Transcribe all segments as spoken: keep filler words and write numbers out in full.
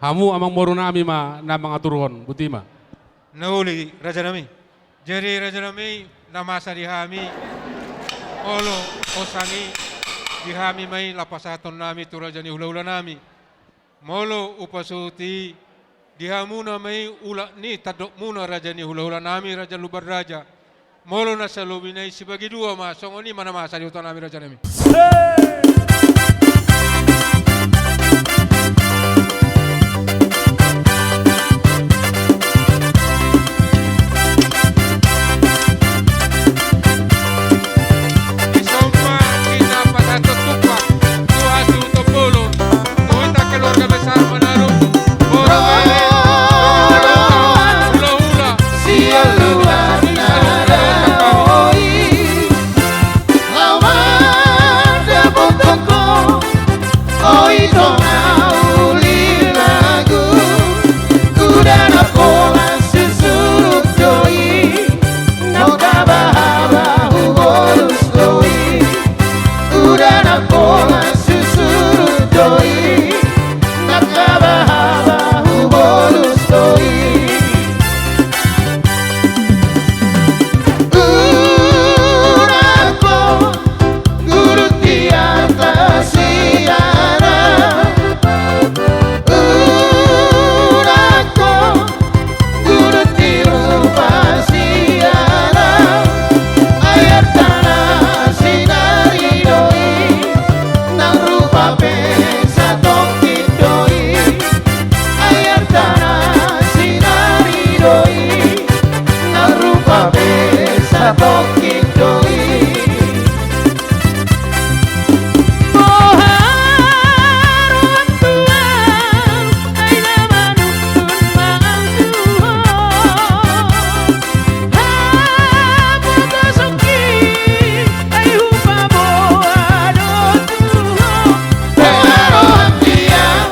Hamu amangboru nami ma na mangaturhon, botima. Na uli, raja nami. Jadi raja nami, na masa di hami, molo hosa ni di hami ma i lapasaton nami tu raja ni hulahula nami. Molo upas uti, di hamuna ma i ulat ni tandokmuna raja ni hulahula nami, raja Lumban Raja. Molo na salobina i sibagi dua ma, songon i ma na masa di huta nami, raja nami. Di son ma hita pasahathon tumpak tu hasuhuton bolon, tu hita keluarga besar Manado, boru, bere, hulahula, sialuan na ro i. Laho mandapothon ho, o ito na uli lagu. Uda na pola susurut do i, nang habahaba hubolus do i. Uda na pola susurut do i, nang habahaba hubolus do i. Uda ko, guru di atas siana. Uda ko, guru di rupa siana. Ayar tana sinari do i, nang rupa pe satongkin do i. Ayar tana sinari do i, nang rupa pe satongkin do i. Boha roham tulang, ai na manungkun ma au tu ho. Hamu do sungkun, ai hupaboa do tu ho. Boha roham tulang,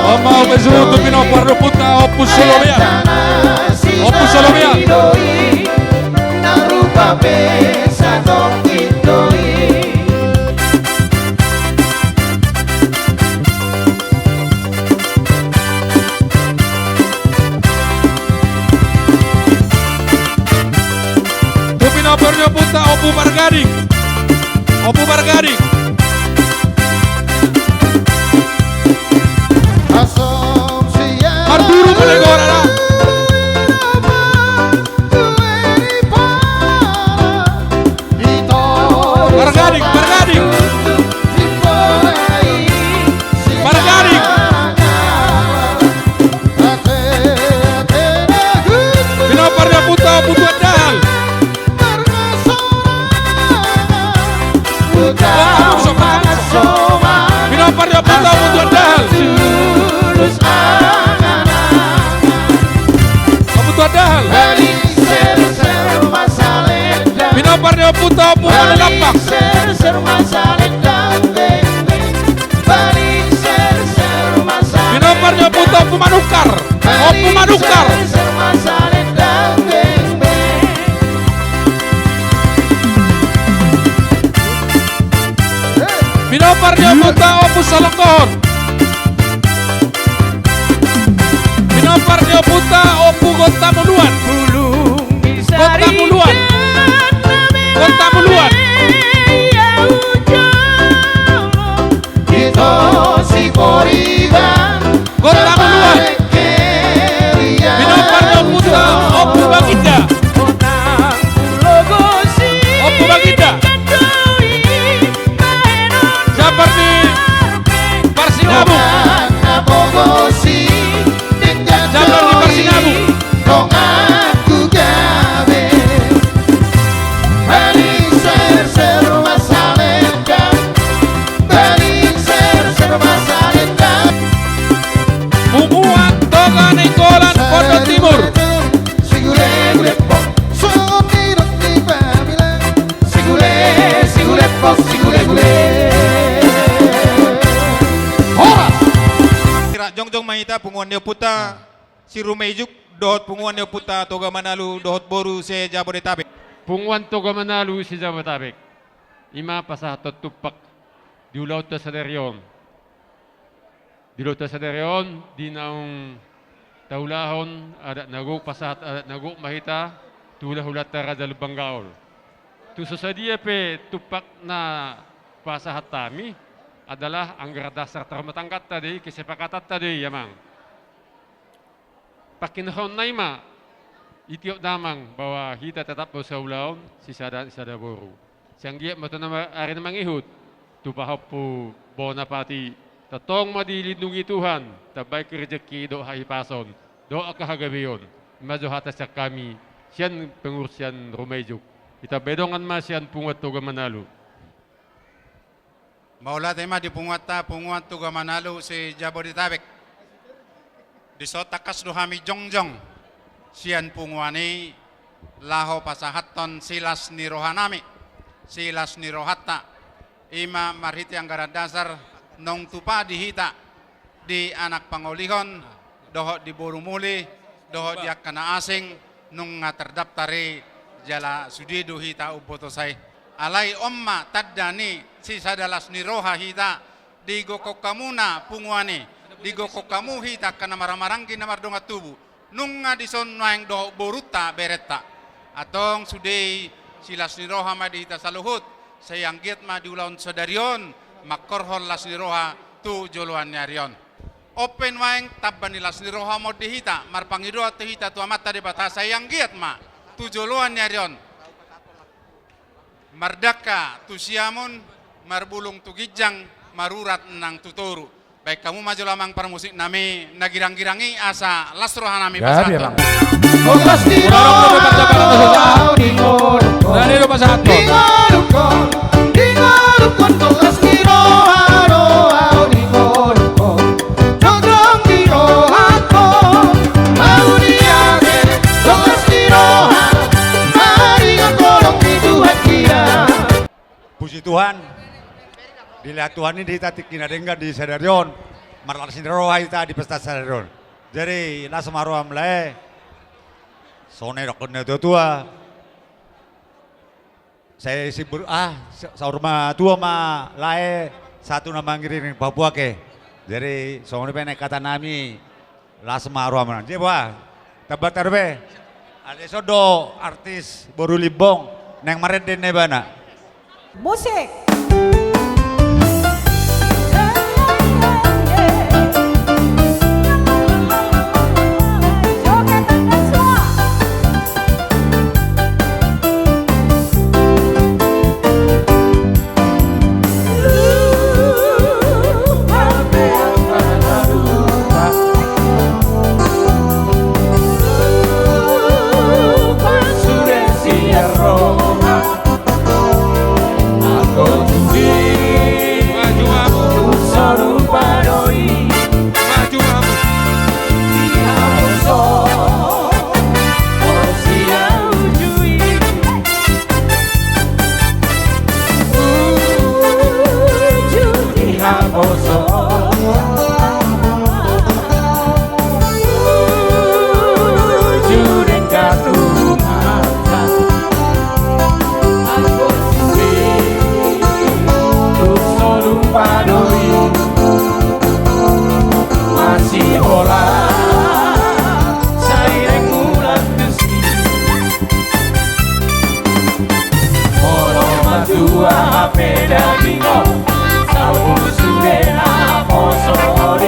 Oma, ope suhut tu pinompar ni ompunta, Ompu Solomean. Ompu Solomean. Tu pinompar ni ompunta, Ompu Margading. Ompu Margading. Marturu ma na gorana. Margading, Margading. Margading. Ompu Manulambang. Ser, ser, ma salendang, beng, beng. Balik, ser, ser, ma salendang. Pinompar ni omputa Ompu Manungkar. Ompu Manungkar. Pinompar ni omputa Ompu Salongkohon. Pinompar ni omputa Ompu Gonta Muluan. Gonta Muluan. Gonta Muluan. Gonta Muluan. Pinompar ni omputa Ompu Baginda. Ompu Baginda. Jambar ni Parsinabung. Jambar ni Parsinabung. Punguan Toga Nainggolan Pondok Timur. Horas. Sira jongjong ma hita punguan ni ompunta si Rumaijuk dohot punguan ni ompunta Toga Manalu dohot boru se-Jabodetabek. Punguan Toga Manalu se-Jabodetabek. I ma pasahathon tumpak di ulaonta sadari on. Di ulaonta sadari on, di naung taulahon adat na gok, pasahat adat na gok ma hita tu hulahulanta Raja Lumban Gaol. Tung so sadia pe tumpak na pasahat hami adalah anggaran dasar rumah tangganta do i, kesepakatanta do i, amang. Pangkinorhonna i ma, itiop damang bahwa hita tetap do saulaon, sisada, sisada boru. Sai anggiat ma tu na ma-, ari na mangihut, tu pahompu bona pati, tongtong ma dilindungi Tuhan, tambahi rejeki dohot hahipason, dohot angka hagabeon. I ma jo hata sian hami, sian pengurus sian Rumaijuk. Ditambai dongan ma sian punguan Toga Manalu. Mauliate ma di punguanta, punguan Toga Manalu se-Jabodetabek. Dison tangkas do hami jongjong sian punguan i laho pasahathon silas ni rohanami, silas ni rohanta. I ma marhite anggaran dasar naung tupa di hita, di anak pangolihon, dohot di boru muli, dohot di angka na asing, nunga tardaptar i jala sude do hita umbotosa i. Alai on ma tanda ni sisada las ni roha hita, digokhon hamuna punguan i, digokhon hamu hita angka na marhahamaranggi na mardongan tubu, nunga dison nuaeng dohot borunta berenta. Antong sude i silas ni roha ma di hita saluhut, sai anggiat ma di ulaon sadari on, mangkorhon las ni roha tu joloan ni ari on. On pe nuaeng tamba ni las ni roha ma on di hita, marpangidoan tu hita tu Amanta Debata, sai anggiat ma tu joloan ni ari on. Mardangka tu siamun, marbulung tu ginjang, marurat nang tu toru. Baen hamu ma jolo amang parmusiknami, na girang-girang i asa las rohanami pasahathon. Las ni roha, las ni roha. Puji Tuhan. Dilehon Tuhan i di hita tingki na denggan di sadari on. Marlas ni roha hita di pesta sadari on. Jadi las ma roham lae. Songon na nidok ni natua-tua. Sai simbur, ah, sa-, saur matua ma lae, sahat tu na mangiring-iring pabuat e. Jadi songon i pe na hata nami, las ma roham. Jadi bah, tamba tarbe. Asa dison do artis boru Limbong naeng marende ibana. Musik. Pe daging on saur sude naposo on,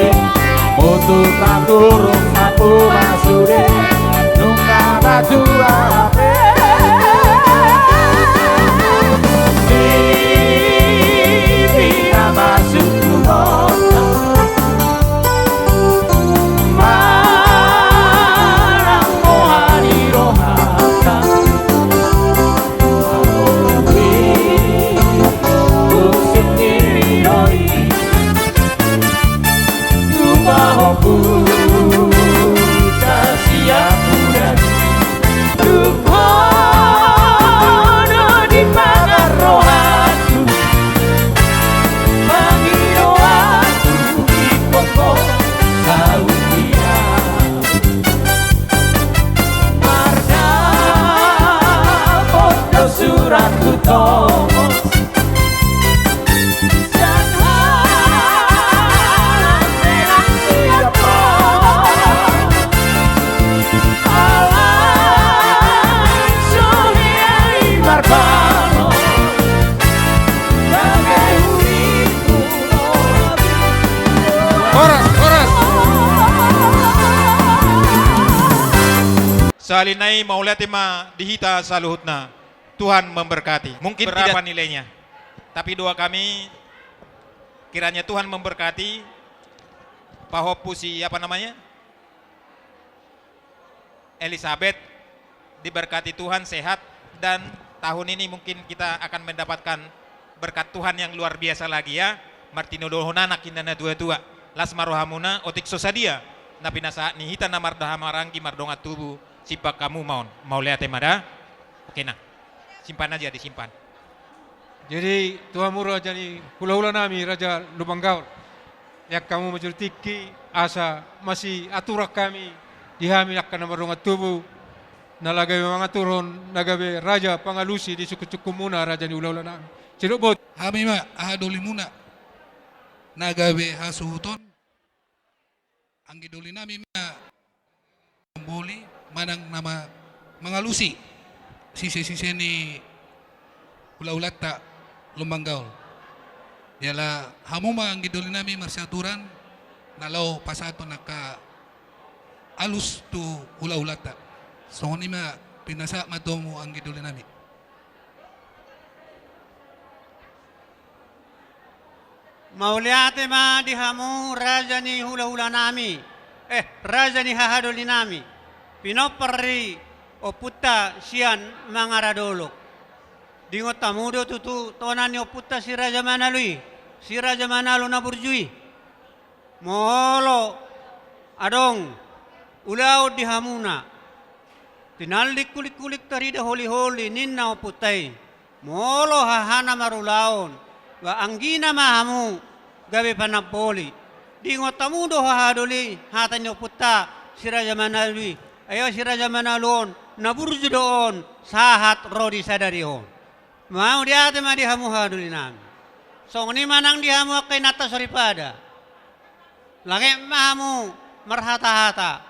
mutur na turun sampulu sude, nunga matua hape. Di pinamasuk tu Mardapot do surat tu tomos. Sian halak pe na siap ho. Alai so hea i marbanok. Horas, horas. Sahali nai mauliate ma di hita saluhutna. Tuhan memberkati. Mungkin berapa nilainya? Tapi doa kami, kiranya Tuhan memberkati pahompu si, apa namanya? Elizabeth, diberkati Tuhan, sehat, dan tahun ini mungkin kita akan mendapatkan berkat Tuhan yang luar biasa lagi, ya. Martinodohon anak inda na tua-tua. Las ma rohamuna, otik so sadia na pinasahat ni hita na marhahamaranggi mardongan tubu, simpang hamu ma on. Mauliate ma da. Oke, nah. Simpan aja, disimpan. Jadi, tu hamu raja ni hulahulanami, Raja Lumban Gaol. Lean hamu ma jolo tingki, asa masiaturan hami, di hami angka na mardongan tubu, na gabe mangaturhon, na gabe raja pangalusi di sungkunsungkunmuna, raja ni hulahulanami. Sidok bot. Hami ma hahadolimuna, na gabe hasuhuton. Anggi dolinami ma boli manang na ma-, mangalusi sisesise ni hulahulanta Lumban Gaol. Jala hamu ma anggi dolinami marsiaturan na laho pasahathon angka alus tu hulahulanta. Songon i ma pinasahat ma tu hamu anggi dolinami. Mauliate ma di hamu raja ni hulahulanami, eh, raja ni hahadolinami, pinompar ni ompunta sian Mangara Dolok. Diingot hamu do tutu tona ni ompunta si Raja Manalu i, si Raja Manalu na burju i. Molo adong ulaon di hamuna, tinallik hulinghuling tarida holiholi ninna ompunta i. Molo hahana marulaon, ba anggina ma hamu gabe panamboli. Diingot hamu do hahadoli hata ni ompunta si Raja Manalu i. Ai si Raja Manalu on na burju do on sahat ro di sadari on. Mauliate ma di hamu hahadolinami. Songon i ma nang di hamu angka inanta soripada. Langet ma hamu marhatahata.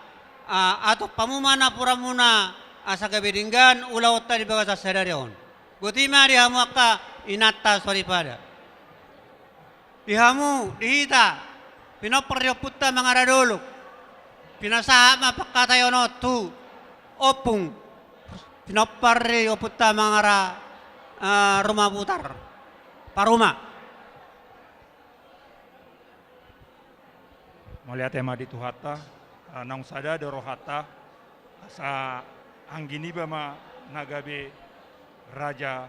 A, atop hamu ma napuranmuna asa gabe denggan ulaonta di bagasan sadari on. Boti ma di hamu angka inanta soripada. Di hamu, di hita, pinompar ni ompunta Mangara Dolok. Pinasahat ma pangkataion on tu ompung, pinompar ni ompunta Mangara, eh, Ruma Butar. Paruma. Mauliate ma di Tuhanta, eh, naung sada do rohanta, asa anggi niba ma na gabe raja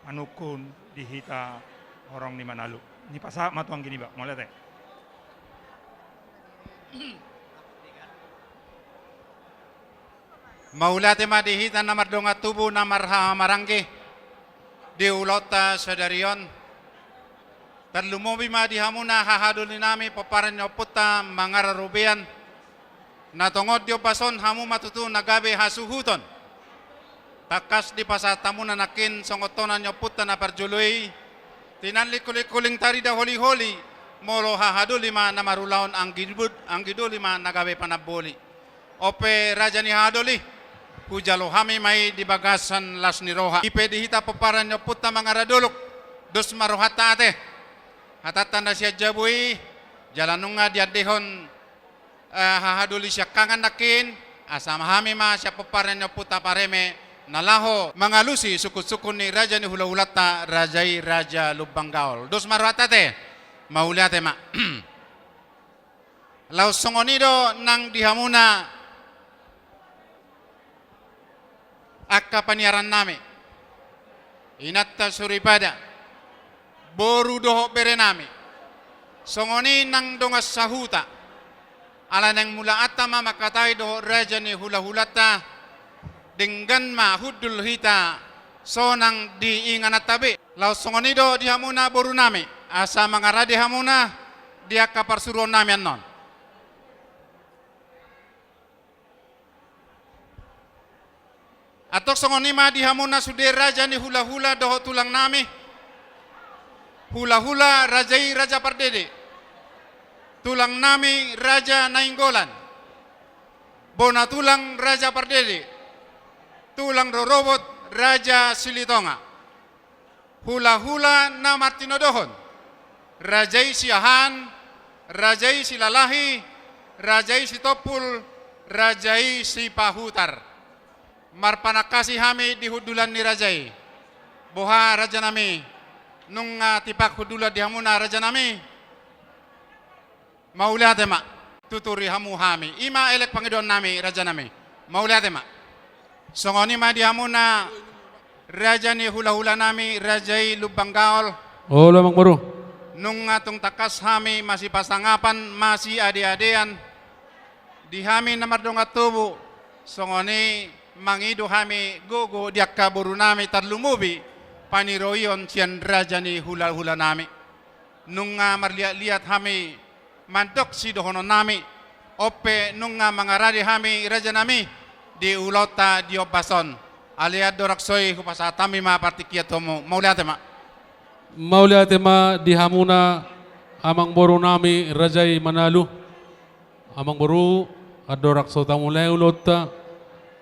manungkun di hita horong ni Manalu. Nipasahat ma tu anggi niba, mauliate. Mauliate ma di hita na mardongan tubu, na marhahamaranggi di ulaonta sadari on. Tarlumobi ma di hamuna hahadolinami pomparan ni ompunta Mangara Rubean. Na tongon di ombas on hamu ma tutu na gabe hasuhuton. Tangkas dipasahat hamuna nangkin songon tona ni ompunta na parjolo i. Tinallik hulinghuling tarida holiholi, molo hahadoli ma na marulaon anggi bud-, anggi doli ma na gabe panamboli. On pe raja ni hahadoli, hujalo hami ma i di bagasan las ni roha. I pe di hita pomparan ni ompunta Mangara Dolok, Dos ma rohanta ate. Hatanta na sian jabu i, jala nunga diandehon, eh, hahadoli siangkangan nangkin, asa ma hami ma sian pomparan ni ompunta pareme, na laho mangalusi sungkunsungkun ni raja ni hulahulanta, raja i Raja Lumban Gaol. Dos ma rohanta ate. Mauliate ma. Laos songon i do nang di hamuna angka paniaran nami, inanta soripada, boru dohot bere nami, songon i nang dongan sahuta, ala naeng mulaanta ma mangkatai dohot raja ni hulahulanta, denggan ma hundul hita sonang di ingananta be. Laos songon i do di hamuna boru nami, asa mangarade hamuna di angka parsuruon nami annon. Antong songon i ma di hamuna sude raja ni hulahula dohot tulang nami, hulahula raja i Raja Pardede, tulang nami Raja Nainggolan, bona tulang Raja Pardede, tulang rorobot Raja Silitonga. Hulahula na martinodohon, raja i Siahaan, raja i Silalahi, raja i Sitompul, raja i Sipahutar. Marpanangkasi hami di hundulan ni raja i. Boha raja nami, nunga tipak hundulan di hamuna raja nami? Mauliate ma, tuturi hamu hami. I ma elek pangidoan nami, raja nami. Mauliate ma. Songon i ma di hamuna raja ni hulahula nami, raja i Lumban Gaol. Olo, amang boru. Nunga tung tangkas hami masipasangapan, masiadeadean di hami na mardongan tubu. Songon i mangido hami gogo di angka boru nami, tarlumobi paniroion sian raja ni hulahula nami. Nunga marliatliat hami mandok sidohonon nami, on pe nunga mangarade hami raja nami di ulaonta di ombas on. Alai andorang so i hupasahat hami ma partingkian tu hamu. Mauliate ma. Mauliate ma di hamuna amang boru nami raja i Manalu. Amang boru, andorang so tamulai ulaonta,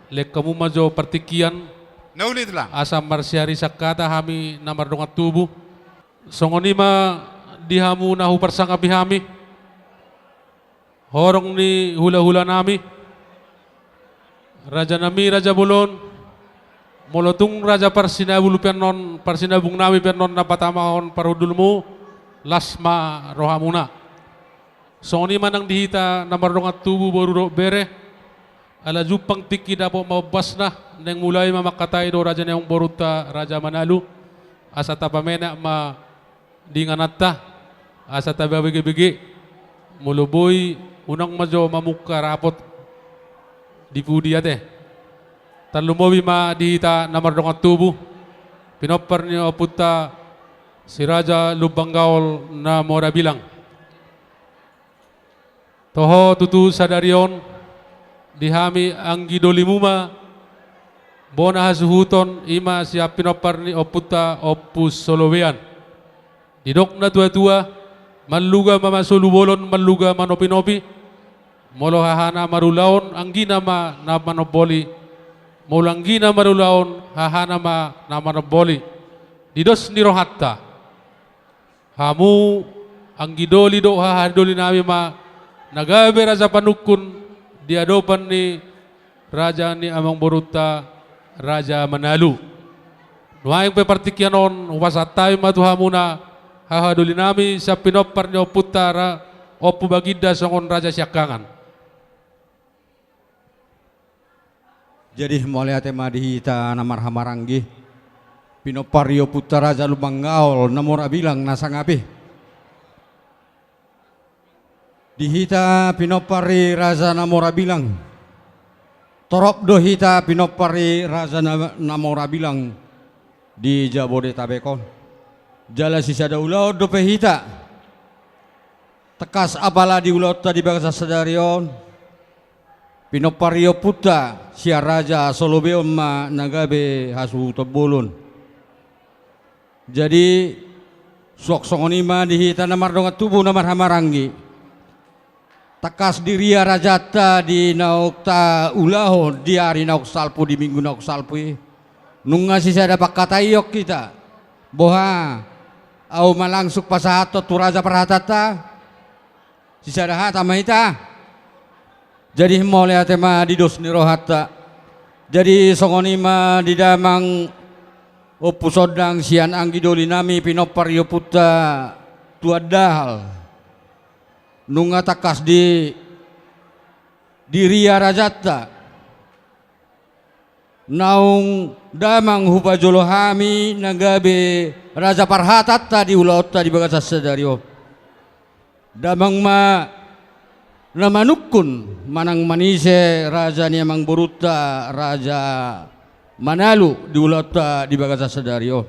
lehon hamu ma jo partingkian. Na uli tulang. Asa marsiari sangkata hami na mardongan tubu. Songon i ma di hamu na huparsangapi hami, horong ni hulahula nami, raja nami Raja Bolon. Molo tung raja parsinabul pe annon, parsinabung nami pe annon na patamahon parhundulmu, las ma rohamuna. Songon i ma nang di hita na mardongan tubu boru dohot bere, ala jumpang tingki dapot ma ombasna, naeng mulai ma mangkatai do raja ni amang borunta Raja Manalu, asa tapamenak ma di ingananta, asa tababegebege, molo boi unang ma jo mamungka rapot di pudi ate. Tarlumobi ma di hita na mardongan tubu, pinompar ni ompunta si Raja Lumban Gaol na mora bilang. Toho tutu sadari on, di hami anggi dolimu ma, bona hasuhuton i ma sian pinompar ni ompunta Ompu Solobean. Didok na tuatua, manluga ma solu bolon, manluga manopinopi, molo hahana marulaon, anggina ma na manomboli, molo anggina marulaon, hahana ma na manomboli. Di dos ni rohanta. Hamu anggi doli dohot hahadoli nami ma na gabe raja panungkun di adopan ni raja ni amang borunta Raja Manalu. Nuaeng pe partingkian on hupasahat hami ma tu hamuna hahadoli nami sian pinompar ni ompunta ra-, Ompu Baginda songon raja siangkangan. Jadi, mauliate ma di hita na marhahamaranggi. Pinompar ni ompunta Raja Lumban Gaol na mora bilang na sangap i. Di hita pinompar ni raja na mora bilang. Torop do hita pinompar ni raja na, na mora bilang di Jabodetabek on. Jala sisada ulaon dope hita. Tangkas apala di ulaonta di bagasan sadari on. Pinompar ni ompunta sian Raja Solobeon ma na gabe hasuhuton bolon. Jadi, suang songon i ma di hita na mardongan tubu na marhahamaranggi. Tangkas diria rajanta di naung taulahon di ari naung salpu, di minggu naung salpu i. Nunga sisada pangkataion hita. Boha, Ahu ma langsung pasahathon tu raja parhatanta. Sisada hata ma hita. Jadi mauliate ma di dos ni rohanta. Jadi songon i ma di damang Ompu Sondang sian anggi doli nami pinompar ni ompunta Tuan Dahal. Nunga tangkas di, di ria rajanta. Naung damang hupajolo hami na gabe raja parhatanta di ulaonta di bagasan sadari on. Damang ma na manungkun manang manise raja ni amangborunta raja Manalu di ulaonta di bagasan sadari on.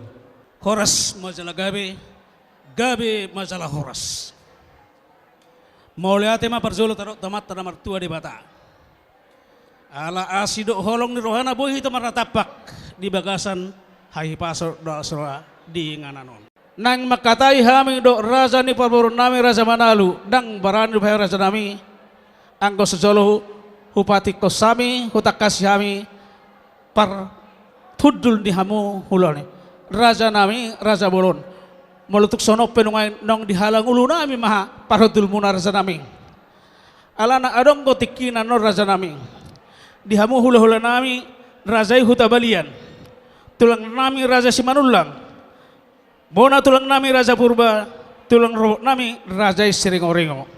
Horas ma jala gabe, gabe ma jala horas. Mauliate ma parjolo tadok tu Amanta na martua Debata. Ala asi dohot holong ni rohana boi hita marnatampak di bagasan hahipason dohot hasoroan di inganan on. Naeng mangkatai hami dohot raja ni parboruon nami raja Manalu, ndang barani dope raja nami, anggo so jolo hu-, hupatingkos hami, hutangkasi hami, parhundul ni hamu hulahula nami. Raja nami, raja bolon. Molo tung songon on pe nunga naung dihalang ulu nami ma parhundulmuna raja nami. Alana adong do tingkina annon raja nami. Di hamu hulahula nami, raja i Hutabalian. Tulang nami raja Simanullang. Bona tulang nami raja Purba, tulang rorobot nami raja i Siringoringo.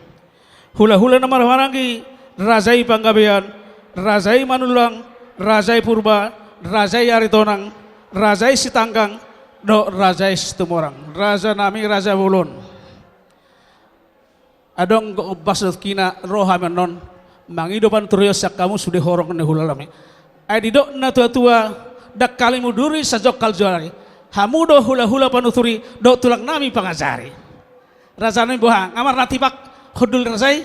Hulahula na marhahamaranggi, raja i Panggabean, raja i Manullang, raja i Purba, raja i Aritonang, raja i Sitanggang, dohot raja i Situmorang. Raja nami raja bolon. Adong do ombas do tingkina ro hami annon, mangido panuturion sian hamu sude horong ni hulahula nami. Ai didok na tuatua, ndang hali munduri sajongkal jari. Hamu do hulahula panuturi, dohot tulang nami pangajari. Raja nami boha, nga marnatampak hundul ni raja i?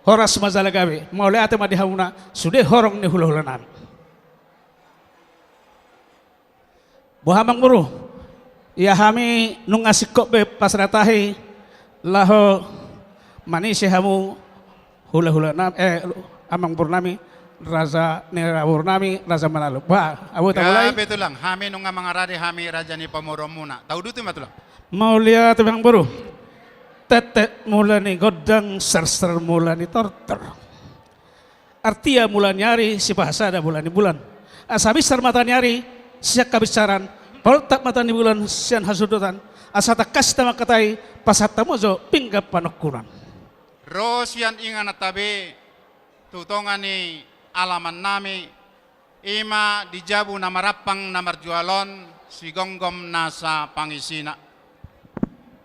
Horas ma jala gabe, mauliate ma di hamuna, sude horong ni hulahula nami. Boha amangboru, ia hami nunga singkop be pasada tahi laho manise hamu hulahula nami, eh, amangboru nami, raja ni amangboru nami, raja Manalu. Boha, ahu ta mulai. Gabe tulang, hami nunga mangarade hami raja ni pamoruonmuna. Tauduti ma tulang. Mauliate amangboru. Tetek mula ni gondang, sarsar mula ni tortor. Artia mula ni ari, sipahasada mula ni bulan. Asa binsar mata ni ari sian habinsaran, poltak mata ni bulan sian hasundutan. Asa tangkas hita mangkatai, pasahat hamu jo pinggan panungkunan. Ro sian ingananta be tu tonga ni alaman nami, i ma di jabu na marampang na marjual on, sigomgom nasa pangisina.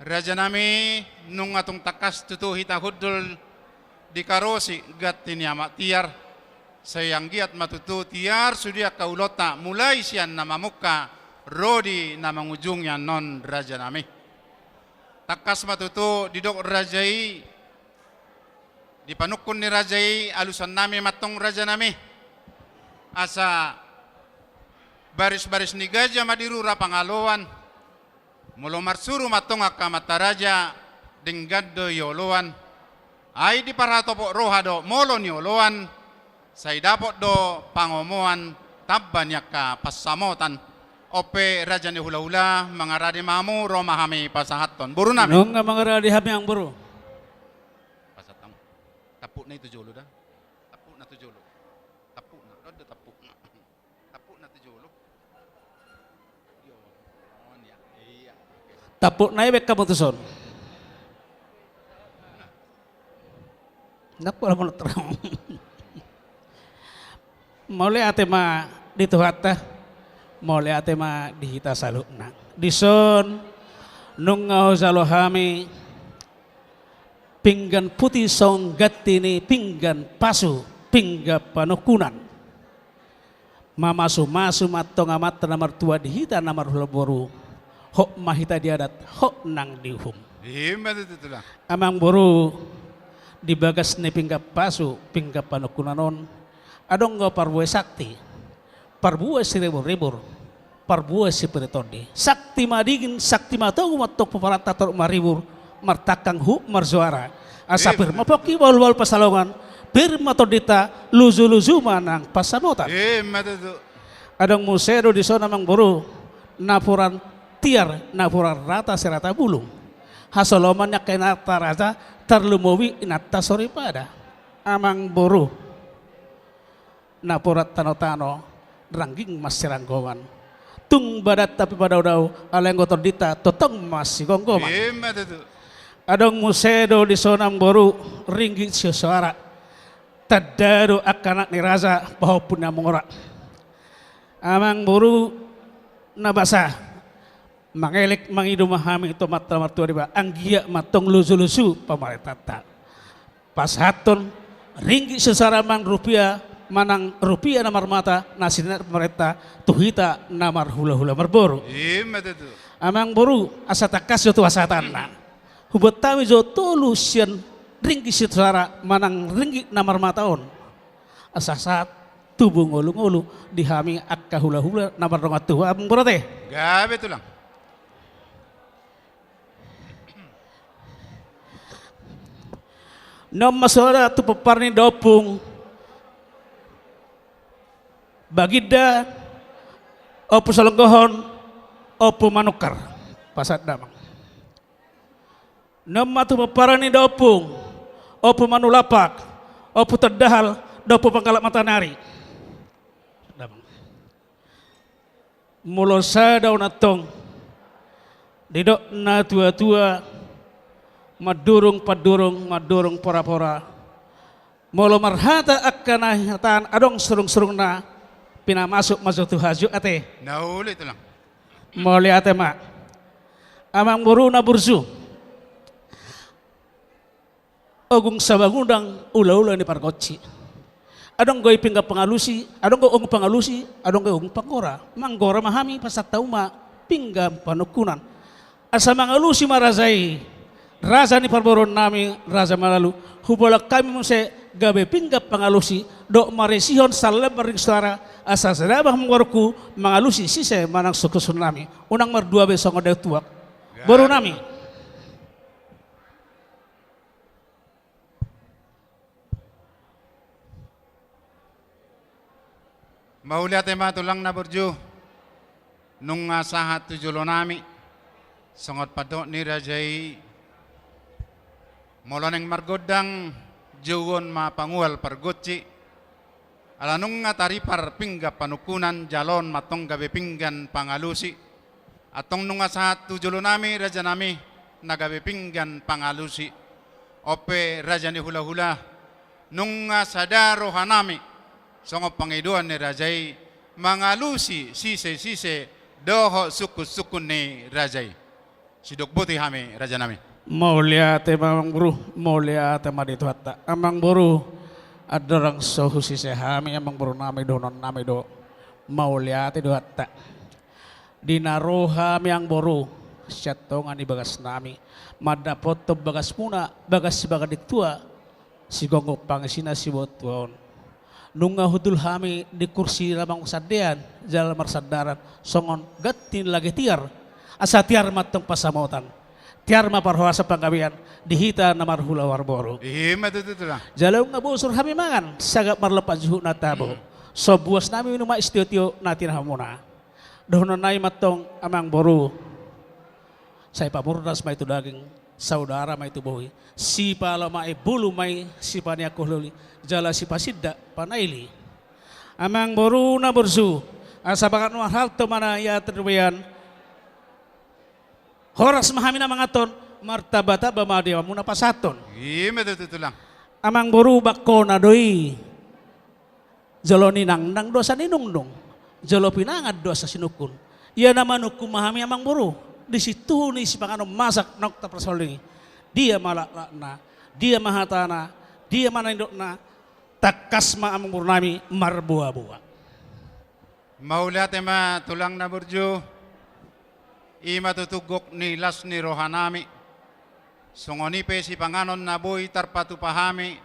Raja nami, nunga tung tangkas tutu hita hundul di Karosi, ganti ni amak tiar. Sai anggiat ma tutu tiar sude angka ulaonta, mulai sian na mamungka ro di na mangujungi annon raja nami. Tangkas ma tutu didok raja i, dipanungkun ni raja i alusan nami ma antong raja nami. Asa baris-baris ni gaja ma di rura pangaloan. Molo marsuru ma antong angka amanta raja, denggan do i oloan. Ai diparhatopot roha do molo nioloan, sai dapot do pangomoan tamba ni angka pansamotan. On pe raja ni hulahula, mangarade ma hamu, ro ma hami pasahathon. Boru nami. Nunga mangarade hami amangboru. Pasahat hamu. Tampukna i tu jolo da. Tampukna tu jolo. Tampukna. Ro do tampukna. Tampukna tu jolo. Tampukna i baen hamu tuson. Nda pola molo terang. Mauliate ma di Tuhanta, mauliate ma di hita saluhutna. Dison nunga hujalo hami pinggan puti songon ganti ni pinggan pasu, pinggan panungkunan. Mamasumasu ma antong amanta na martua di hita na marhulahula boru. Hot ma hita di adat, hot nang di uhum. Ima tutu tulang. Amangboru, di bagas ni pinggan pasu, pinggan panungkunan on, adong do parbue sakti, parbue siriburribur, parbue sipir ni tondi. Sakti madingin, sakti matogu ma antong pomparan ta torop maribur, martangkang huhut marjuara. Asa pir ma pongki, bahulbahul pansalongan, pir ma tondinta, lujuluju ma nang pansamotan. Ima tutu. Adong muse do dison amangboru, napuran tiar napuran rata sirata bulung. Hasoloman ni angka inanta raja, tarlumobi inanta soripada. Amangboru, napuran tanotano, rangging mansiranggoman. Tung badanta pe padaodao, alai anggo tondinta tongtong mansigomgoman. Ima tutu. Adong muse do dison amangboru, ringgit sisoara. Tanda do angka anak ni raja, pahompu na mora. Amangboru na basa, mangelek mangido ma hami tu Amanta na martua deba, anggiat ma antong luju-luju pamarentanta. Pasahathon ringgit sisoara manang rupia, manang rupia na marmata, na sinina pamarenta, tu hita na marhula-hula marboru. Ima tutu. Amangboru, asa tangkas jo tu hasahatanna. Hubuat hami jo tolu sian ringgit sisoara manang ringgit na marmata on. Asa sahat tubu ngolu-ngolu di hami angka hula-hula na mardongan tubu, amangboru ate. Gabe tulang. Nunga ma saudara tu pomparan ni da ompung Baginda, Ompu Salonggohon, Ompu Manungkar. Pasahat damang. Nunga ma tu pomparan ni da ompung, Ompu Manulapak, Ompu Tondahal, dohot Ompu Panggalap Matanari. Damang. Molo sada on antong, didok na tua-tua, mandurung pandurung, mandurung pora-pora. Molo marhata angka na hinataan, adong surung-surungna, pinamasuk-masuk tu hajut ate. Na uli tulang. Mauliate ma. Amangboru na burju. Ogung Sabagundang, ula-ula ni pargonsi. Adong do i pinggan pangalusi, adong do ogung pangalusi, adong do ogung panggora. Manggora ma hami, pasahat hamu ma pinggan panungkunan. Asa mangalusi ma raja i, raja ni parboruon nami, Raja Manalu. Hupaulak hami muse gabe pinggan pangalusi, dohot marisihon salembar ringgit sisoara, asa sada ma hamu amangboru mangalusi sise manang sungkun-sungkun nami. Unang mardua be songon dainang tuak. Boru nami. Mauliate ma tulang na burju, nunga sahat tu jolo nami, songon pandok ni raja i, molo naeng margondang, jouon ma pangual pargonsi, ala nunga taripar pinggan panungkunan, jaloon ma antong gabe pinggan pangalusi. Antong nunga sahat tu jolo nami, raja nami, na gabe pinggan pangalusi. On pe raja ni hula-hula, nunga sada roha nami, songon pangidoan ni raja i, mangalusi sise-sise dohot sungkun-sungkun ni raja i. Sidok boti hami, raja nami. Mauliate ma amangboru, mauliate ma di Tuhanta. Amangboru, andorang so husise hami, amangboru nami, dohonon nami do. Mauliate do hata. Di na ro hami amangboru, sian tonga ni bagas nami, mandapothon bagas muna, bagas sibagas di tua, sigomgom pangisina siboan tua on. Nunga hundul hami di kursi na mangsandean, jala marsandaran, songon ganti ni lage tiar, asa tiar ma antong pansamotan. Tiar ma parhorasan panggabean, di hita na marhula marboru. Ima tutu tulang. Jala nunga bosur hami mangan, sagat marlompan juhut na tabo. Hmm. So buas nami minum ma i sitio-tio na tinahamuna. Dohonon nami ma antong amangboru. Sai pamurnas ma i tu daging, saudara ma i tu bohi. Sipalomak bulu ma i, sipaneang holiholi, jala sipasindak panaili. Amangboru na burju, asa bagas nuaeng halto ma na ia terbean. Horas ma hami na manganhon, martamba-tamba ma di hamuna pasahathon. Ima tutu tulang. Amangboru, bangkona do i. Jolo ninangnang do asa ninungnung, jolo pinangan do asa sinungkun. Ia na manungkun ma hami amangboru, di situhu ni sipanganon masak naung taparsaulihon i. Dia ma laklakna, dia ma hatana, dia ma na nidokna, tangkas ma amangboru nami marboa-boa. Mauliate ma tulang na burju, ima tutu gok ni las ni roha nami. Songon i pe sipanganon na boi tarpatupa hami,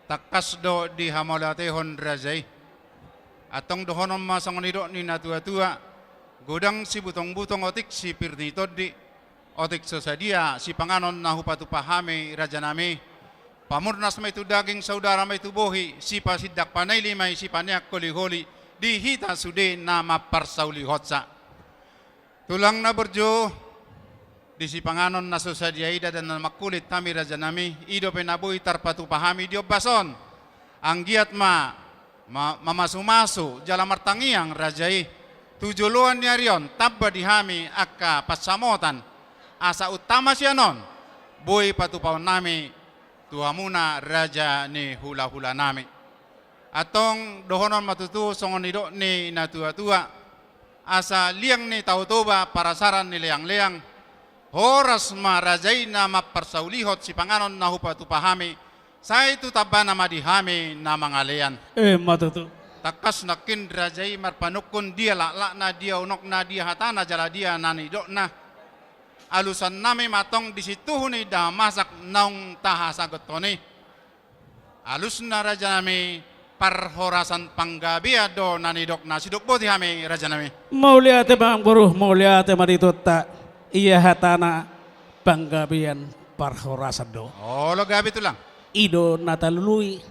tangkas do dihamauliatehon raja i. Antong dohonon ma songon nidok ni na tua-tua, godang sibutong-butong otik sipir ni tondi, otik so sadia sipanganon na hupatupa hami raja nami, pamurnas ma i tu daging saudara ma i tu bohi, sipasindak panaili ma i sipaneang holiholi, di hita sude na mamparsaulihonsa. Tulang na burju, di sipanganon na so sadia i, dadan na mangkulit hami, rajanami, i dope na boi tarpatupa hami di ombas on. Anggiat ma, ma, mamasumasu jala martangiang raja i tu joloan ni ari on, tamba di hami angka pansamotan, asa untama sian on boi patupaonnami tu hamuna raja ni hulahulanami. Antong dohonon ma tutu songon nidok ni natuatua, asa liang ni Tao Toba parasaran ni leangleang, horas ma raja i na mamparsaulihon sipanganon na hupatupa hami, sai tu tambana ma di hami na mangalean. Emma tutu. Tangkas nangkin raja i marpanungkun, dia laklakna, dia unokna, dia hatana jala dia na nidokna. Alusannami ma antong di situhu ni damasak naung tahasagothon i. Alusna, rajanami, parhorasan panggabean do na nidokna, sidok boti hami, rajanami. Mauliate, amangboru, mauliate ma di Tuhanta. Ia hatana, panggabean parhorasan do. Olo, gabe, tulang. I do na talului,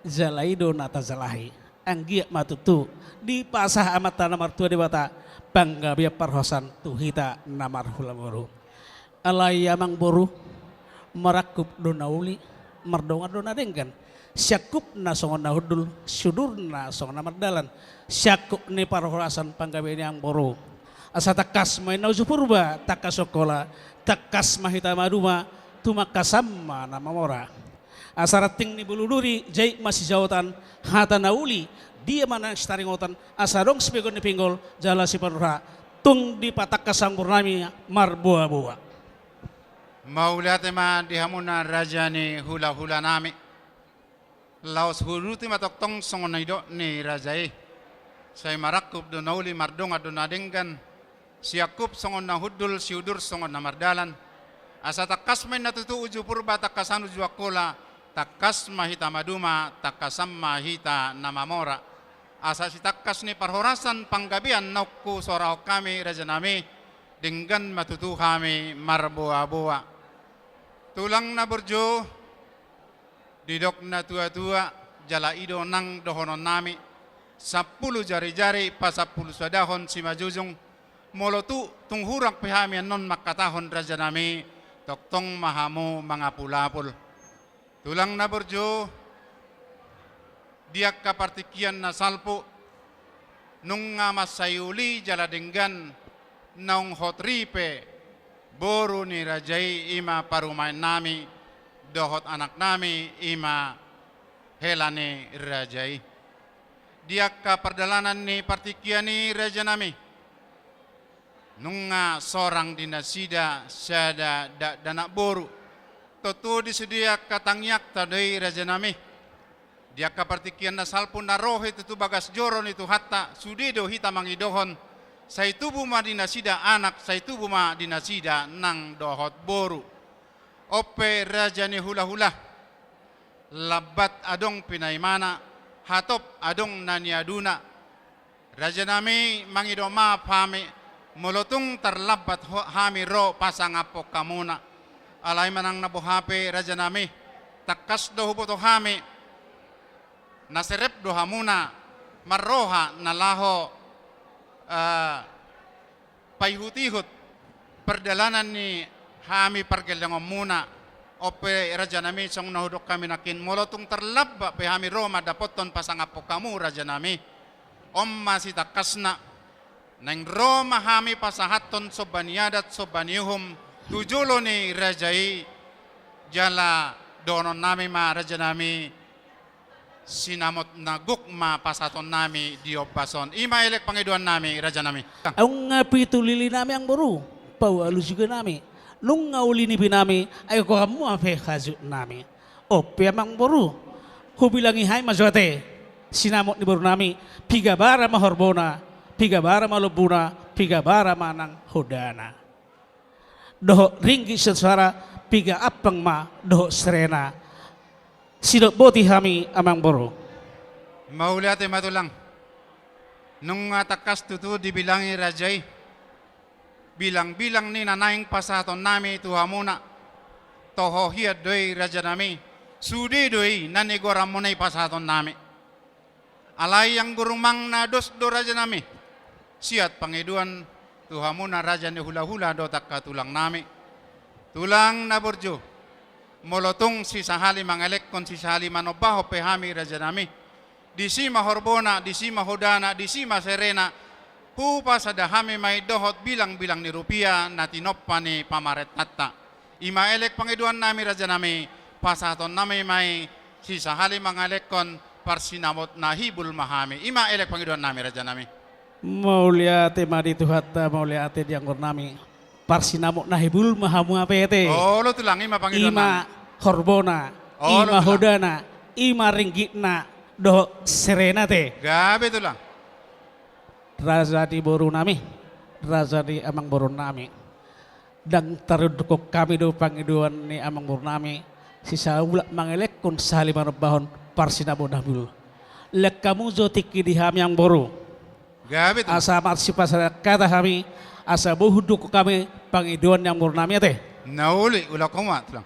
jala i do na tajalahi. Anggiat ma tutu dipasahat Amanta na martua Debata panggabean parhorasan tu hita na marhula boru. Alai, amangboru, marangkup do na uli, mardongan do na denggan. Siangkupna songon na hundul, siudurna songon na mardalan. Siangkup ni parhorasan panggabean i, amangboru, asa tangkas ma ninna uju Purba, tangkas Songkola, tangkas ma hita maduma, tumangkasan ma na mamora. Asa ranting ni bulu duri, jait ma sijaotan, hata na uli, dia ma na sitaringotan, asa adong sipegon ni pinggol, jala sipanurha, tung dipatangkas, amangborunami, marboaboa. Mauliate ma di hamuna raja ni hulahulanami. Laos huuduti ma tongtong songon na nidok ni raja i. Sai marangkup do na uli, mardongan do na denggan. Siangkup songon na hundul, siudur songon na mardalan. Asa tangkas ma ninna tutu uju Purba, tangkasan uju Angkola, tangkas ma hita maduma, tangkasan ma hita na mamora. Asa sitangkas ni parhorasan panggabean naung husorahon hami, rajanami, denggan ma tutu hami marboaboa. Tulang na burju, didok natuatua, jala i do nang dohononnami, sampulu jarijari pasampulusadahon simanjujung, molo tung hurang pe hami annon mangkatahon, rajanami, tongtong ma hamu mangapulapul. Tulang na burju, di angka partingkian na salpu, nunga mansai uli jala denggan, naung hot ripe boru ni raja i, i ma parumaennami dohot anaknami, i ma hela ni raja i. Di angka pardalanan ni partingkian i, rajanami, nunga sorang di nasida sada dakdanak boru. Tontu di sude angka tangiangta do i, rajanami. Di angka partingkian na salpu na ro hita tu bagas joro ni Tuhanta, sude do hita mangidohon, sai tubu ma di nasida anak, sai tubu ma di nasida nang dohot boru. On pe, raja ni hulahula, lambat adong pinaimana, hatop adong na niaduna. Rajanami, mangido maaf hami, molo tung tarlambat ho-, hami ro pasangaphon hamuna. Alai manang na boha pe, rajanami, tangkas do huboto hami, na serep do hamuna marroha na laho, eh, paihutihut pardalanan ni hami pargellengonmuna. On pe, rajanami, songon na hudok hami nangkin, molo tung tarlambat pe hami ro mandapothon pasangaphon hamu, rajanami, on ma sitangkasna, naeng ro ma hami pasahathon somba ni adat, somba ni uhum tu jolo ni raja i. Jala dohononnami ma, rajanami, sinamot na gok ma pasahatonnami di ombas on. I ma elek pangidoannami, rajanami. Nunga pitu lilinami, amangboru, paua alusi uginami. Nunga uli nipinami, ai goarmu hape hajutnami. On pe, amangboru, hubilangi hami ma jo ate sinamot ni borunami, piga bara ma horbona, piga bara ma lombuna, piga bara ma nang hondana. Dohot ringgit sitio suara, piga ampang ma dohot serena. Sidok boti hami, amangboru. Mauliate ma, tulang. Nunga tangkas tutu dibilangi raja i bilangbilang ni na naeng pasahatonnami tu hamuna. Toho hian do i, rajanami, sude do i na nigoaranmuna i pasahatonnami. Alai anggo rumangna dos do, rajanami, siat pangidoan, tu hamuna raja ni hulahula dohot angka tulang nami. Tulang na burju, molo tung sisahali mangelekhon sisahali manombahon pe hami raja nami, disi ma horbona, disi ma hodana, disi ma serena, hupasada hami ma i dohot bilangbilang ni rupia na tinompa ni pamarentanta. I ma elek pangidoan nami raja nami, pasahaton nami ma i sisahali mangelekhon parsinamot na hibul ma hami. I ma elek pangidoan nami raja nami. Mauliate ma di Tuhanta, mauliate di anggur nami. Parsinamot na hibul ma hamu ape ate? Olo tulang, i ma pangidoan nami. I ma horbona, i ma hodana, i ma ringgitna dohot serena ate. Gabe tulang. Raja di boru nami, raja di amang boru nami. Ndang tarundukhon hami do pangidoan ni amang boru nami, sisaulak mangelekhon sahali manombahon parsinamot na hibul. Lean hamu jo tingki di hami amang boru. Gabe tulang. Asa marsipasahat hata hami, asa boi hundukhon hami pangidoan ni amang boru nami ate. Na uli, ulakhon ma tulang.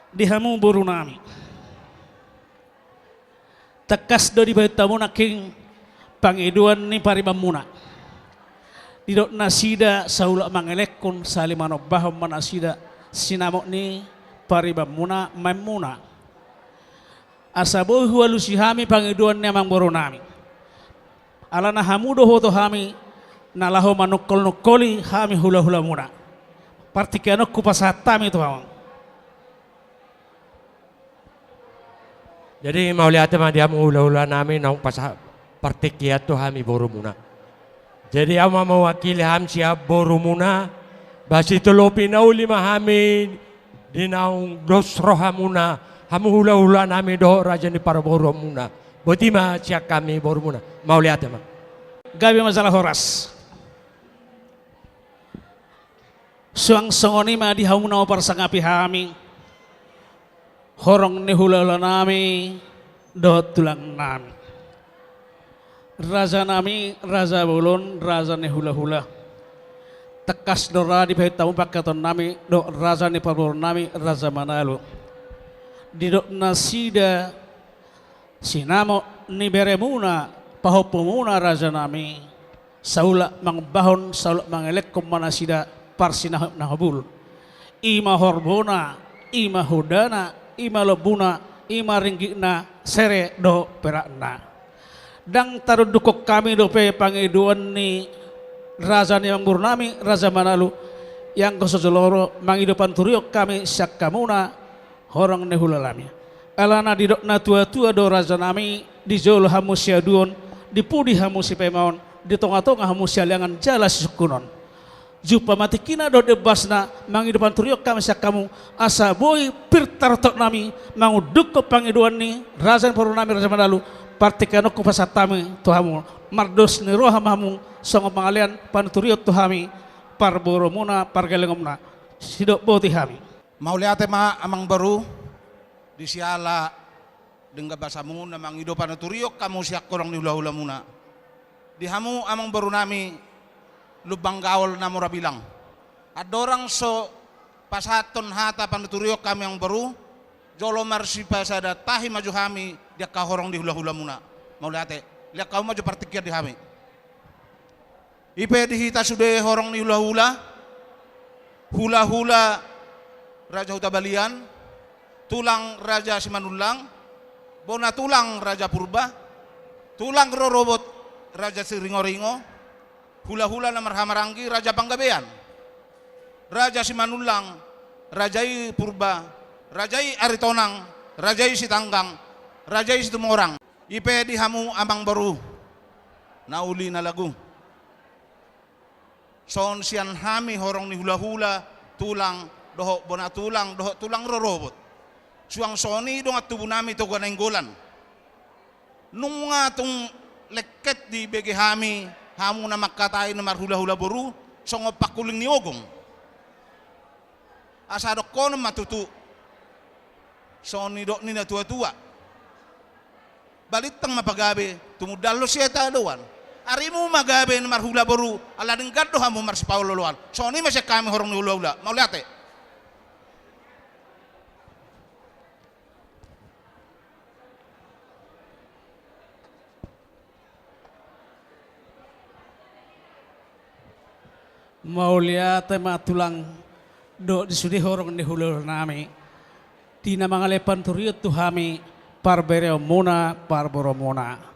Di hamu boru nami. Tangkas do dipaihut hamu nangkin pangidoan ni paribanmuna. Didok nasida saulak mangelekhon sahali manombahon ma nasida sinamot ni paribanmuna maenmuna. Asa boi hualusi hami pangidoan ni amang boru nami. Alana hamu do huboto hami na laho manungkolnungkoli hami hulahulamuna. Partingkian on hupasahat hami tu hamu. Jadi mauliate ma di hamu hulahula nami naung pasahat partingkian tu hami borumuna. Jadi ahu ma mewakili hami sian borumuna, ba sitolopi na uli ma hami di naung dos rohamuna, hamu hulahula nami dohot raja ni parboruonmuna. Boti ma sian hami borumuna. Mauliate ma. Gabe ma jala horas. Suang songon i ma di hamu na huparsangapi hami, horong ni hulahula nami dohot tulang nami. Raja nami, raja bolon, raja ni hulahula. Tangkas do ra dipaihut hamu pangkataion nami dohot raja ni parboruon nami, Raja Manalu. Didok nasida sinamot ni beremuna, pahompumuna raja nami, saulak mangombahon, saulak mangelekhon ma nasida parsinamot na hibul. I ma horbona, i ma hodana, i ma lombuna, i ma ringgitna, sere dohot perakna. Ndang tarundukhon hami dope pangidoan ni raja ni amangboru nami, Raja Manalu, i anggo so jolo ro mangido panuturion hami sian hamuna, horong ni hulahula nami. Alana didok natuatua do raja nami, di jolo hamu siaduon, di pudi hamu sipaimaon, di tongatonga hamu sialeangan jala sisungkunon. Jumpa ma tingkina dohot imbasna, mangido panuturion hami sian hamu, asa boi pir tarotop nami, mangundukhon pangidoan ni raja ni parboru nami Raja Manalu, partingkian on hupasahat hami tu hamu, mardos ni roha ma hamu, songon mangalean panuturion tu hami, parboruonmuna, pargellengonmuna, sidok boti hami. Mauliate ma amangboru, di siala denggan basamu na mangido panuturion hamu sian horong ni hulahulamuna. Di hamu amangboru nami, lumbang gaol na mora bilang. Andorang so pasahathon hata panuturion hami amangboru, jolo marsipasada tahi ma jo hami di angka horong ni hulahulamuna. Mauliate, lean hamu ma jo partingkian di hami. I pe di hita sude horong ni hulahula, hulahula Raja Hutabalian, tulang Raja Simanullang, bona tulang Raja Purba, tulang rorobot Raja Siringoringo, hulahula na marhahamaranggi Raja Panggabean, Raja Simanullang, raja i Purba, raja i Aritonang, raja i Sitanggang, raja i Situmorang. I pe di hamu amangboru, na uli na lagu. Songon sian hami horong ni hulahula, tulang, dohot bona tulang, dohot tulang rorobot. Suang songon i dongan tubu nami Toga Nainggolan. Nunga tung lengket dibege hami, hamu na mangkatai na marhulahula boru, songon pangkuling ni ogong. Asa dohonon ma tutu, songon nidok ni natuatua. Balintang ma pagabe, tumundalhon sian tadoan. Arimu ma gabe na marhula boru, ala denggan do hamu marsipaolooloan. Songon i ma sian hami horong ni hulahula. Mauliate. Mauliate ma tulang dohot di sude horong ni hulahula nami, di na mangalehon panuturion tu hami parbereonmuna, parboruonmuna.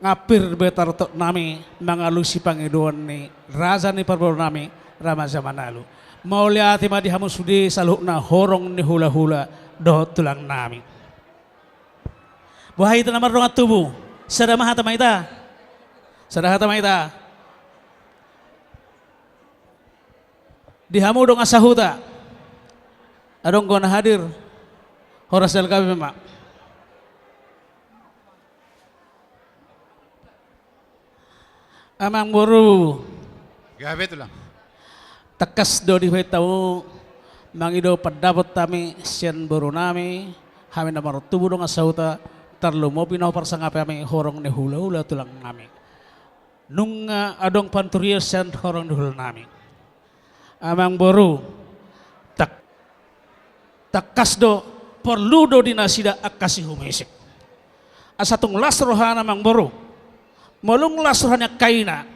Nga pir be tarotok nami mangalusi pangidoan ni raja ni parboru nami, Ramaja Manalu. Mauliate ma di hamu sude saluhutna horong ni hulahula dohot tulang nami. Boha hita na mardongan tubu? Sada ma hata ma hita. Sada hata ma hita. Di hamu dongan sahuta, adong do na hadir? Horas jala gabe ma. Amang boru. Gabe tulang. Tangkas do dipaihut hamu mangido pandapot hami sian boru nami, hami na martubu dongan sahuta, tarlumobi na huparsangapi hami horong ni hulahula tulang nami. Nunga adong panuturion sian horong ni hulahula nami. Amang boru, tak-, tangkas do porlu do di nasida angka sihumisik. Asa tung las rohana amang boru. Molo tung las roha ni angka ina,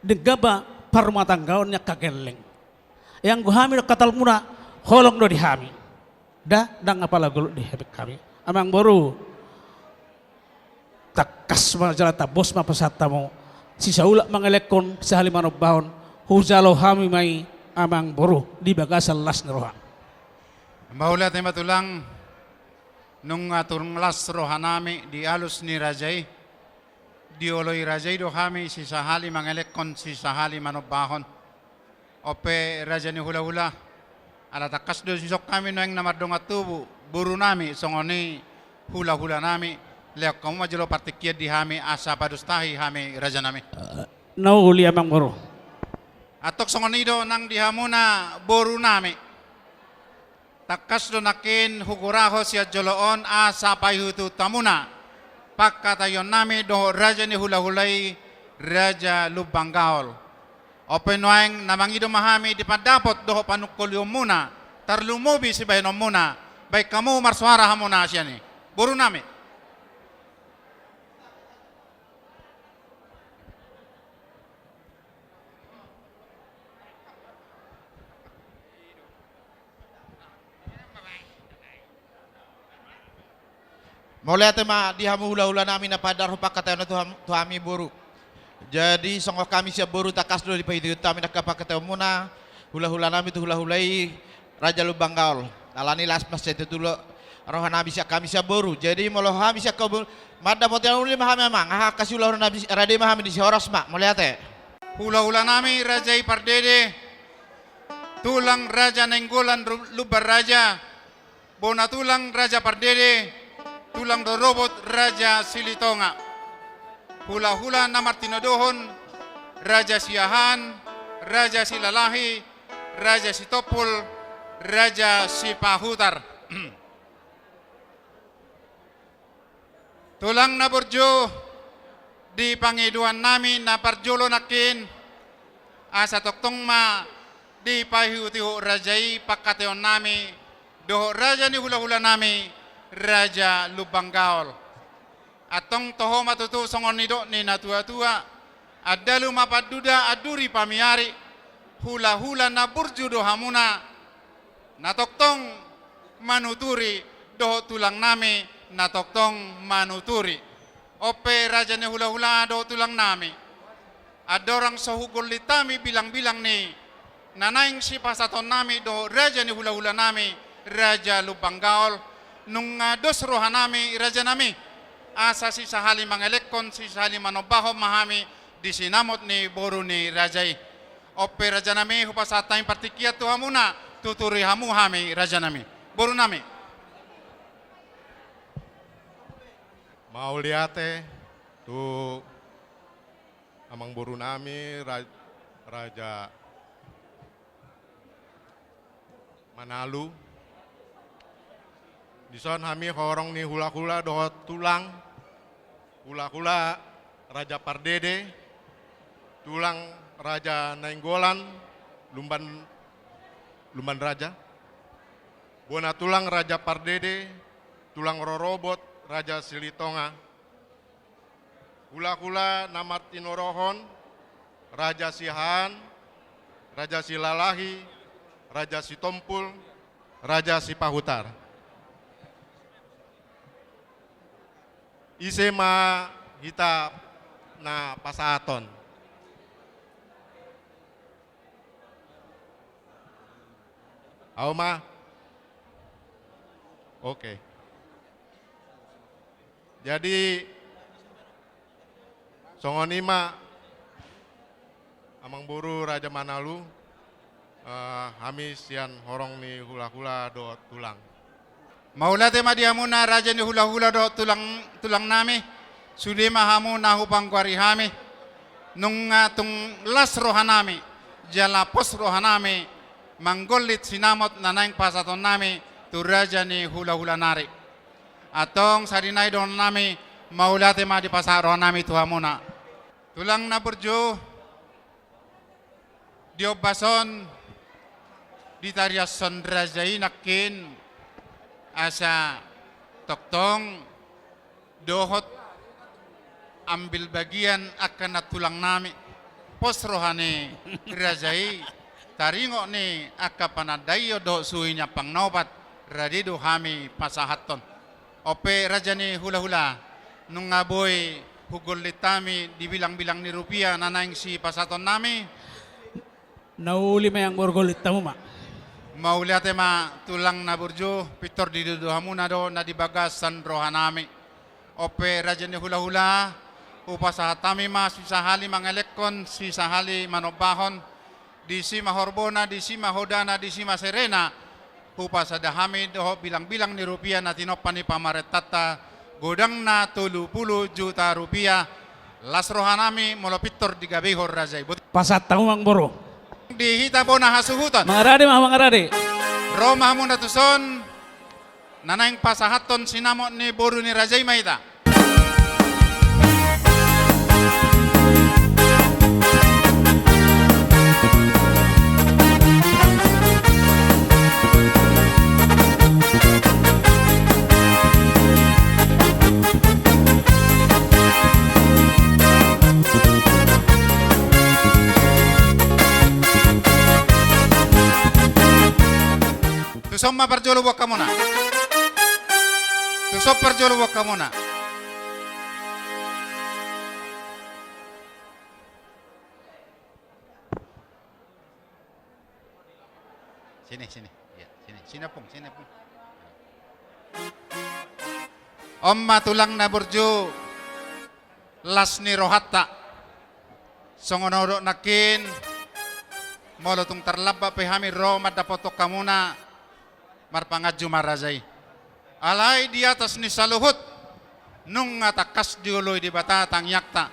denggan ma parrumatanggaon ni angka gelleng. Ianggo hami do angka talpuna, holong do di hami. Nda, ndang apala golok di hepeng hami. Amang boru, tangkas ma jala tambos ma pasahat hamu. Sisaulak mangelekhon, sahali manombahon, hujalo hami ma i amang boru, di bagasan las ni roha. Mauliate ma tulang, nunga tung las roha nami di alus ni raja i. Dioloi raja i do hami sisahali mangelekhon sisahali manombahon. Onpe raja ni hulahula, ala tangkas do dison hami nuaeng na mardongan tubu, boru nami songon i hulahula nami, lehon hamu ma jolo partingkian di hami asa padustahi hami raja nami. Na uli amang boru. Antong songon i do nang di hamuna boru nami. Tangkas do nangkin hugurahon sian jolo on asa paihutihut hamuna pangkataion nami dohot raja ni hulahula i, Raja Lumban Gaol. Onpe nuaeng na mangido ma hami di pandapot dohot panungkolionmuna, tarlumobi sibahenonmuna, baen hamu marsoara hamuna sian i. Boru nami. Mauliate ma di hamu hulahula nami na padarhon pangkataion tu ham-, tu hami boru. Jadi songon hami sian boru tangkas do dipaihutihut hami nangkin pangkataionmuna, hulahula nami tu hulahula i, Raja Lumban Gaol. Alani las ma sai tutu do roha nami sian hami sian boru. Jadi molo hami sian hami boru, mandapothon uli ma hami amang, aha angka siulaon nami, rade ma hami disi, horas ma, mauliate. Hulahula nami raja i Pardede, tulang Raja Nainggolan Ru-, Lumban Raja, bona tulang Raja Pardede, tulang rorobot Raja Silitonga. Hulahula na martinodohon, Raja Siahaan, Raja Silalahi, Raja Sitompul, Raja Sipahutar. Tulang na burju, di pangidoan nami na parjolo nangkin, asa tongtong ma dipaihutihut raja i pangkataion nami, dohot raja ni hulahula nami, Raja Lumban Gaol. Antong toho ma tutu songon nidok ni natuatua, andalu ma panduda anduri pamiari, hulahula na burju do hamuna, na tongtong manuturi, dohot tulang nami, na tongtong manuturi. Onpe raja ni hulahula dohot tulang nami. Andorang so hugollit hami bilangbilang ni na naeng sipasahaton nami dohot raja ni hulahula nami, Raja Lumban Gaol, nunga dos roha nami, raja nami, asa sisahali mangelekhon, sisahali manombahon ma hami di sinamot ni boru ni raja i. Onpe raja nami, hupasahat hami partingkian tu hamuna, tuturi hamu hami, raja nami. Boru nami. Mauliate tu amang boru nami, ra-, Raja Manalu. Dison hami horong ni hulahula dohot tulang, hulahula Raja Pardede, tulang Raja Nainggolan, Lumban, Lumban Raja, bona tulang Raja Pardede, tulang rorobot Raja Silitonga, hulahula na martinodohon, Raja Siahaan, Raja Silalahi, Raja Sitompul, Raja Sipahutar. Ise ma hita na pasahathon? Ahu ma? Oke. Jadi, songon i ma, Amangboru Raja Manalu, eh, hami sian horong ni hulahula dohot tulang. Mauliate ma di hamuna raja ni hulahula dohot tulang, tulang nami, sude ma hamu na hupanggoari hami, nunga tung las roha nami, jala pos roha nami, manggollit sinamot na naeng pasahaton nami tu raja ni hulahula nari. Antong sari nai dohonon nami, mauliate ma dipasahat roha nami tu hamuna. Tulang na burju, di ombas on ditariashon raja i nangkin asa tongtong dohot ambil bagian angka nantulang nami. Pos roha ni raja i, taringot ni angka panandaion dohot suhi ni ampang na opat, rade do hami pasahathon. Onpe raja ni hulahula, nunga boi hugollit hami di bilangbilang ni rupia na naeng sipasahaton nami? Na uli ma, amangboru, gollit hamu ma. Mauliate ma tulang na burju, pintor didodo hamuna do na di bagasan roha nami. Onpe raja ni hulahula, hupasahat hami ma sisahali mangelekhon, sisahali manombahon, disi ma horbona, disi ma hodana, disi ma serena, hupasada hami dohot bilangbilang ni rupia na tinompa ni pamarentanta, godangna tolu pulu juta rupia. Las roha nami molo pintor digabeihon raja i. Boti. Pasahat hamu, amangboru. Di hita bona hasuhuton. Mangarade ma, mangarade. Ro ma hamuna tuson, na naeng pasahathon sinamot ni boru ni raja i ma hita. Tuson ma parjolo buat hamuna. Tuson parjolo buat hamuna. Sini, sini. Iya, sini. Sini, Pung, sini, Pung. On ma tulang na burju, las ni rohanta. Songon na hudok nangkin, molo tung tarlambat pe hami ro mandapothon hamuna, marpanganju ma raja i. Alai di atas ni saluhut, nunga tangkas dioloi Debata tangiangta.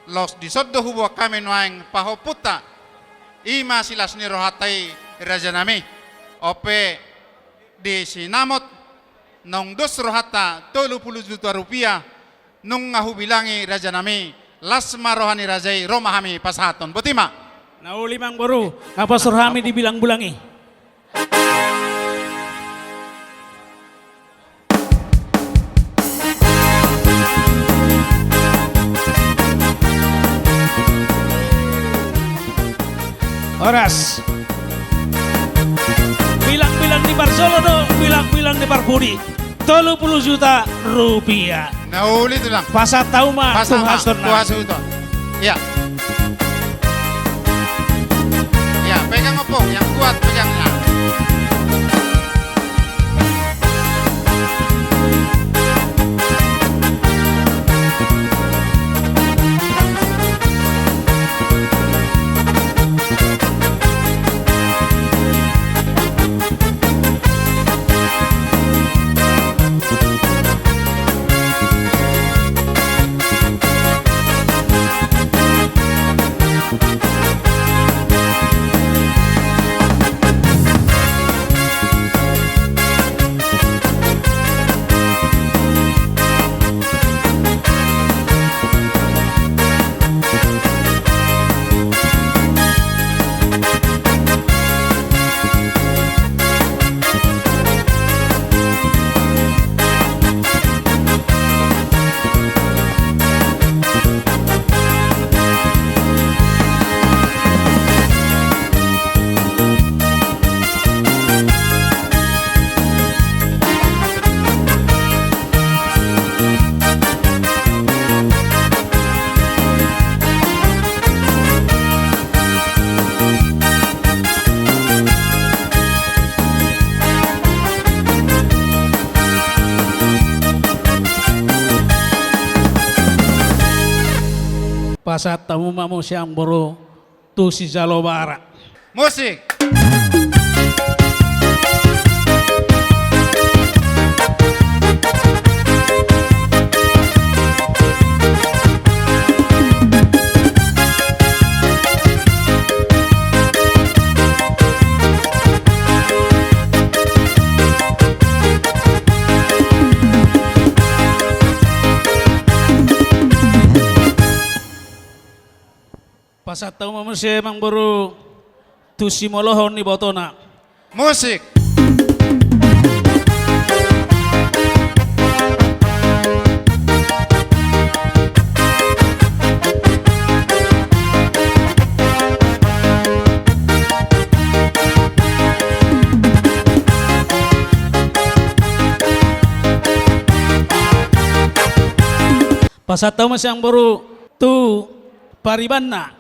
Laos dison do huboan hami nuaeng pahompunta. I ma silas ni rohanta i, raja nami. Onpe di sinamot naung dos rohanta tolu pulu juta rupia, nunga hubilangi, raja nami. Las ma roha ni raja i, ro ma hami pasahathon. Boti ma. Na uli ma, amangboru, nga pos roha nami di bilangbilang i. Horas. Bilangbilang ni parjolo do bilangbilang ni parpudi. Tolu pulu juta rupia. Na uli, tulang. Pasahat hamu ma tu hasuhuton. Pasahat ma tu hasuhuton. Iya. Iya, pegang, Ompung, yang kuat pegangnya. Pasahat hamu ma muse amangboru tu sijalo bara. Musik. Pasahat hamu ma muse amangboru tu simolohon ni ibotona. Musik. Pasahat hamu ma muse amangboru tu paribanna.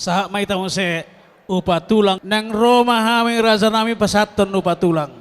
Sahat ma hita muse upa tulang, naeng ro ma hami rajanami pasahathon upa tulang.